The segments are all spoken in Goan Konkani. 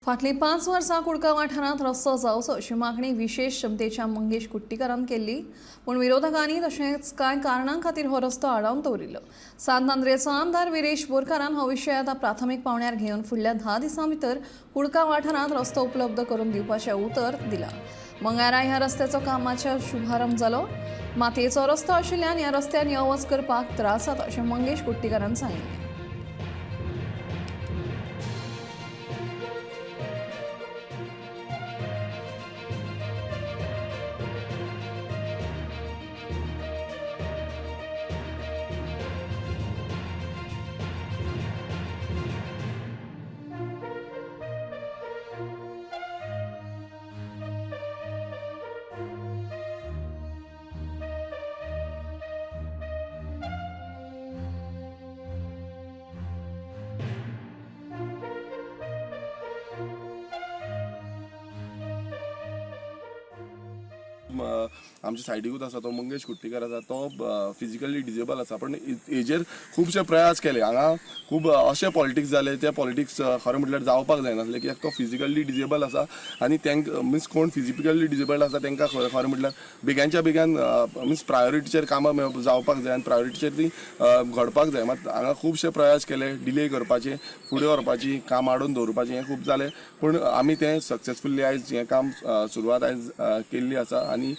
फाटलीं 5 वर्सां कुडका वाठारांत रस्तो जावचो अशी मागणी विशेश क्षमतेच्या मंगेश कुट्टीकारान केल्ली, पूण विरोधकांनी तशेंच कांय कारणां खातीर हो रस्तो आडावन दवरिल्लो. सांत आंद्रेचो आमदार विरेश बोरकारान हो विशय आतां प्राथमीक पावंड्यार घेवन फुडल्या 10 दिसां भितर कुडका वाठारांत रस्तो उपलब्ध करून दिवपाचें उतर दिलां. मंगळारा ह्या रस्त्याचो कामाचो शुभारंभ जालो. मातयेचो रस्तो आशिल्ल्यान ह्या रस्त्यान यो वच करपाक त्रास जाता अशें मंगेश कुट्टीकारान सांगिल्लें. आमच्या सायडीकूच आसा तो मंगेश कुट्टीकर आसा, तो फिजिकली डिजेबल आसा, पण हेजेर खुबशे प्रयास केले. हांगा खूब अशे पॉलिटिक्स जाले, ते पॉलिटिक्स खरें म्हटल्यार जावपाक जायनासले, कित्याक तो फिजिकली डिजेबल आसा आनी तांकां मिन्स कोण फिजिकली डिजेबल आसा तांकां खरें म्हटल्यार बेग्यांच्या बेग्यान मिन्स प्रायोरिटीचेर कामां जावपाक जाय आनी प्रायोरिटीचेर ती घडपाक जाय. मात हांगा खुबशे प्रयास केले डिले करपाचे, फुडें व्हरपाची, काम आडोवन दवरपाचें, हें खूब जालें, पूण आमी तें सक्सेसफुली आयज हें काम सुरवात आयज केल्ली आसा आनी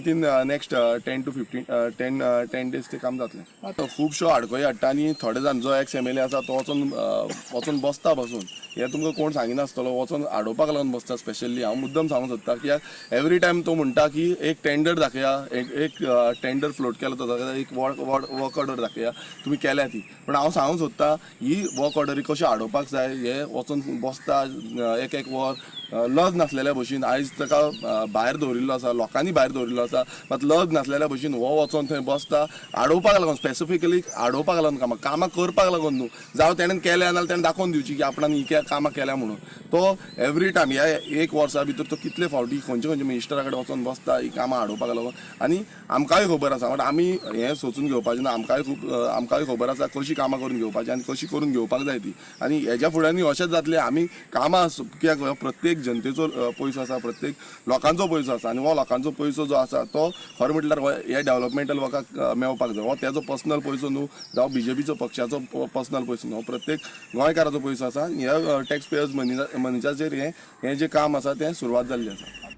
within next 10 to 15 10 days ते काम जातलें. आतां खुबश्यो आडखळी हाडटा आनी थोडे जाण जो एक्स एम एल ए आसा तो वचोन बसता बसून, हें तुमकां कोण सांगिनासतलो, वचोन आडोवपाक लागून बसता. स्पेशली हांव मुद्दम सांगूंक सोदता कित्याक एवरी टायम तो म्हणटा की एक टेंडर दाखया, एक टेंडर फ्लोट केलो तो दाखया, एक वर्क ऑर्डर दाखया तुमी केल्या ती. पूण हांव सांगूंक सोदता ही वर्क ऑर्डरी कशी आडोवपाक जाय, हे वचोन बसता एक एक वर लज नासलेल्या भशेन. आयज ताका भायर दवरिल्लो आसा, लोकांनी भायर दवरिल्लो आसा, मात लज नासलेल्या भशेन हो वचोन थंय बसता आडोवपाक लागून, स्पेसिफिकली आडोवपाक लागून कामां कामां करपाक लागून न्हू, जावं तेणें केल्या नाल्यार तेणें दाखोवन दिवची की आपणान ही कामां केल्या म्हणून. तो एवरी टायम ह्या एक वर्सा भितर तो कितले फावटी खंयचे खंयचे मिनिस्टरा कडेन वचोन बसता ही कामां आडोवपाक लागून. आनी आमकांय खबर आसा, बट आमी हें सोचून घेवपाचें ना, आमकांय खूब आमकांय खबर आसा कशी कामां करून घेवपाची आनी कशी करून घेवपाक जाय ती. आनी हेज्या फुड्यानूय अशेंच जातलें. आमी कामां कित्याक प्रत्येक जनतेचो पयसो आसा, प्रत्येक लोकांचो पयसो आसा आनी हो लोकांचो पयसो जो आसा तो खरें म्हटल्यार ह्या डेवलपमेंटल वर्काक मेळपाक जाय. हो तेजो पर्सनल पयसो न्हू, जावं बीजेपीचो पक्षाचो पर्सनल पयसो न्हू, हो प्रत्येक गोंयकाराचो पयसो आसा. ह्या टॅक्स पेयर्स मनीच्याचेर हें जें काम आसा तें सुरवात जाल्ली आसा.